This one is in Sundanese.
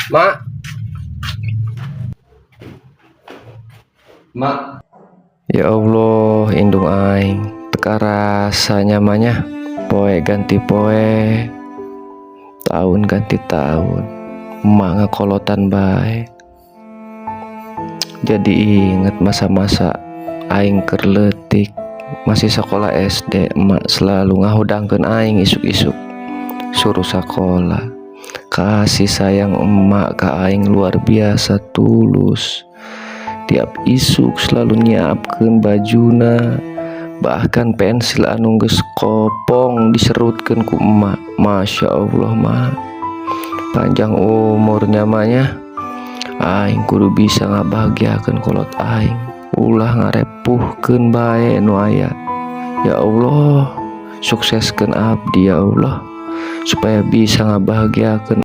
Mak. Mak. Ya Allah, indung aing teu karasa nya poe ganti poe, tahun ganti tahun, emak ngakolotan bae. Jadi inget masa-masa aing keur leutik, masih sekolah SD. Emak selalu ngahudangkeun aing isuk-isuk, suruh sekolah. Kasih sayang emak ke aing luar biasa tulus. Tiap isuk selalu nyiapkeun bajuna, bahkan pensil anu geus kopong diserutkeun ku emak. Masya Allah, Mak, panjang umurnya, Mak, nya. Aing kudu bisa ngabahagiakeun kolot aing, ulah ngarepuhkeun bae nu aya. Ya Allah, sukseskeun abdi, ya Allah, supaya bisa ngabahagiakeun.